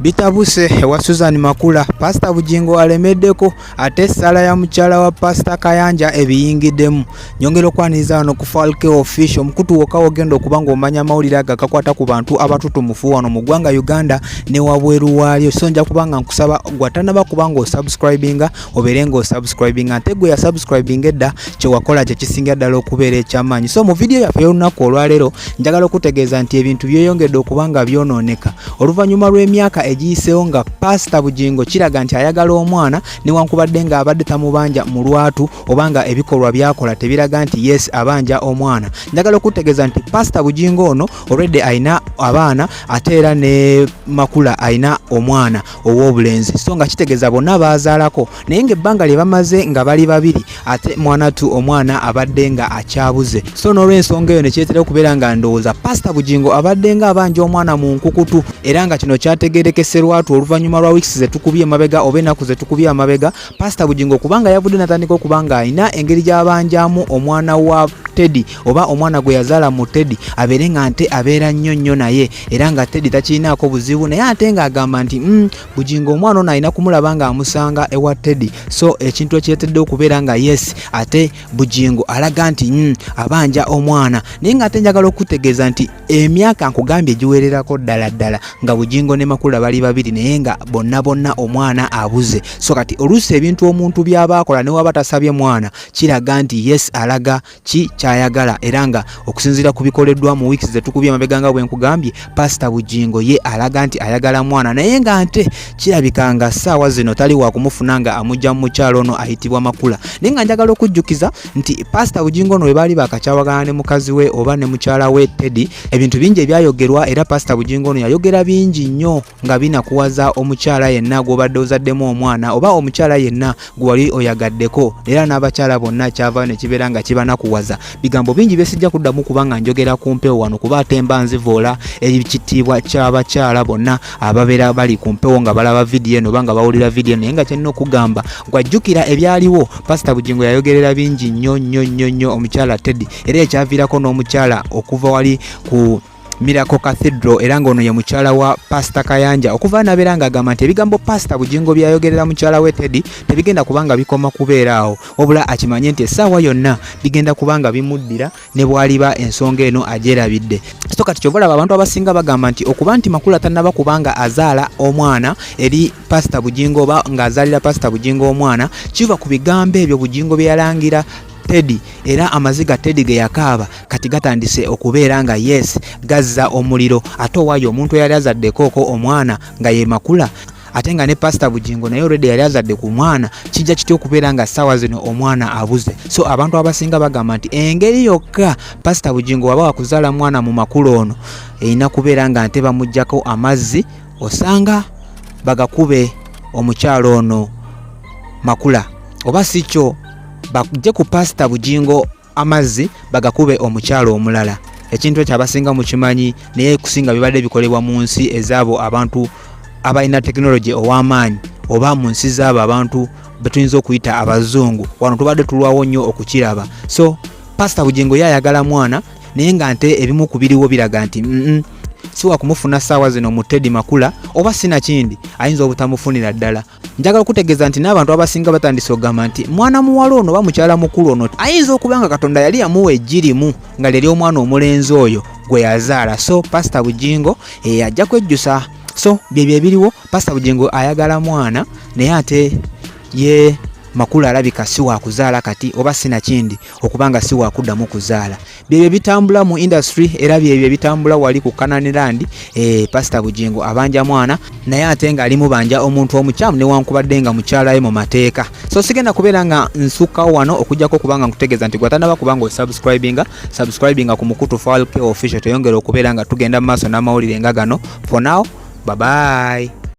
Bitabuse ewa Susan Makula, Pasita Bugingo alemeddeko ate essaala ya mukyala wa Pasita Kayanja ebiyingiddemu. Nyongera okwaniriza wano ku Falke Official, omukutu wokka wogenda okuba ng'omanya amawulire ago agakwata ku bantu abatutumufu wano mu ggwanga Uganda ne wabweru waalyo. So nja kuba nga nkusaba gwatanaba kuba ng'osubscribinga obeere ng'osubscribinga, ate gwe yasubscribinga edda kyewakola kye kisinga ddala okubeera ekyamaanyi. So mu vidiyo yaffe y'olunaku olwaleero njagala okutegeeza nti ebintu byeyongedde okuba nga byonooneka oluvannyuma lw'emyaka egiyiseewo nga Paasita Bugingo kiraga nti ayagala omwana newankubadde ng'abadde tamubanja mu lwatu oba nga ebikolwa byakola tebiraga nti yes abanja omwana. Njagala okutegeeza nti Paasita Bugingo ono olwedde alina abaana ate era ne Makula alina omwana ow'obulenzi, so nga kitegeeza bonna baazaalako, naye ng'ebbanga lye bamaze nga bali babiri ate mwanatu omwana abadde nga akyabuze. So n'olw'ensonga eyo ne kireetera okubeera nga ndowooza Pasita Bugingo abadde nga abanja omwana mu nkukutu, era nga kino kyategeerekese lwatu oluvannyuma lwa wiikisi ze tukubye emabega oba ennaku ze tukubye amabega, Pasita Bugingo kubanga yavudde n'atandika okuba nga alina engeri gy'abanjamu omwana wa Teddy oba omwana gwe yazaala mu Teddy abeere nga nte abeera nnyo nnyo naye, era nga Teddy takirinaako buzibu, naye ate ng'agamba nti Bugingo omwana ono alina kumulaba ng'amusanga ewa Teddy. So ekintu ekireetedde okubeera nga yes ate Bugingo alaga nti abanja omwana, naye ng'ate njagala okutegeeza nti emyaka nkugambye giwererako ddala ddala nga Bugingo ne Makula bali babiri, naye nga bonna bonna omwana abuze. So kati oluusi ebintu omuntu by'aba akola ne waba tasabye mwana kiraga nti yes alaga ki kyayagala, era nga okusinziira ku bikoleddwa mu wiiki ze tukubye amabega nga bwe nkugambye, Pasita Bugingo ye alaga nti ayagala mwana, naye nga nte kirabika nga ssaawa zino tali wa kumufuna nga amujja mu mukyalo ono ayitibwa Makula. Naye nga njagala okujjukiza nti Pasita Bugingo ono bwe baali bakakyawagana ne mukazi we oba ne mukyala we Teddy, ebintu bingi ebyayogerwa, era Pasita Bugingo ono yayogera bingi nnyo nga binakuwaza omukyala yenna gw'obadde ozaddemu omwana oba omukyala yenna gwe wali oyagaddeko, era n'abakyala bonna kyavayo ne kibeera nga kibanakuwaza. Bigambo bingi byesijja kuddamu kuba nga njogera ku mpewo wano, kuba ate mba nzivoola ekitiibwa ky'abakyala bonna ababeera bali ku mpewo nga balaba vidiyo eno oba nga bawulira vidiyo eno. Naye nga kyennina okugamba, gwajjukira ebyaliwo, Pasita Bugingo yayogerera bingi nnyo nnyo nnyo nnyo omukyala Teddy, era ekyaviirako n'omukyala okuva wali ku Miracle Cathedral, era ng'ono ye mukyala wa Pasita Kayanja, okuva nabeera ng'agamba nti ebigambo Pasita Bugingo byayogerera mukyala we Teddy tebigenda kuba nga bikoma kubeera awo, wabula akimanye nti essaawa yonna bigenda kuba nga bimuddira ne bw'aliba ensonga eno agyerabidde. So kati kyova olaba abantu abasinga bagamba nti okuba nti Makula tannaba kuba nga azaala omwana eri Pasita Bugingo oba ng'azaalira Pasita Bugingo omwana kiva ku bigambo ebyo Bugingo bye yalangira Teddy, era amaziga Teddy ge yakaaba kati gatandise okubeera nga yes gazza omuliro, ate owaayo omuntu eyali azaddekooko omwana nga ye Makula, ate nga ne Pasita Bugingo naye already yali azadde ku mwana, kijja kitya okubeera nga ssaawa zino omwana abuze? So abantu abasinga bagamba nti engeri yokka Pasita Bugingo waba wakuzaala mwana mu Makula ono erina kubeera nga nte bamuggyako amazzi, osanga bagakube omukyalo ono Makula, oba si kyo bajje ku Pasita Bugingo amazzi bagakube omukyalo omulala. Ekintu ekyo abasinga mukimanyi, naye kusinga bibadde bikolebwa mu nsi ezaabo abantu abalina tekinologi ow'amaanyi oba mu nsi zaabo abantu betuyinza okuyita abazungu. Wano tubadde tulwawo nnyo okukiraba. So Pasita Bugingo ye ayagala mwana, naye nga nte ebimu ku biriwo biraga nti si wakumufuna ssaawa zino mu Teddy Makula, oba sinakindi ayinza obutamufunira ddala. Njagala okutegeeza nti n'abantu abasinga batandise okugamba nti mwana muwala ono oba mukyala mukulu ono ayinza okuba nga Katonda yali yamuwa eggi limu nga lye ly'omwana omulenzi oyo gwe yazaala. So Pasita Bugingo ajja kwejjusa. So byebyo ebiriwo. Pasita Bugingo ayagala mwana, naye ate ye Makula alabika si wakuzaala kati, oba sinakindi okuba nga si wakuddamu kuzaala. Byebyo bitambula mu industry, era byebyo ebitambula wali ku Canaan Land. Pasita Bugingo abanja mwana, naye ate ng'ali mubanja omuntu omukyamu newankubadde nga mukyala we mu mateeka. So sigenda kubeera nga nsukkawo wano okujjako kubanga nkutegeeza nti gwatanaba kubanga osubscribinga, subscribinga ku mukutu Falke Official, toyongera okubeera nga tugenda mu maaso n'amawulire nga gano. For now, bye bye.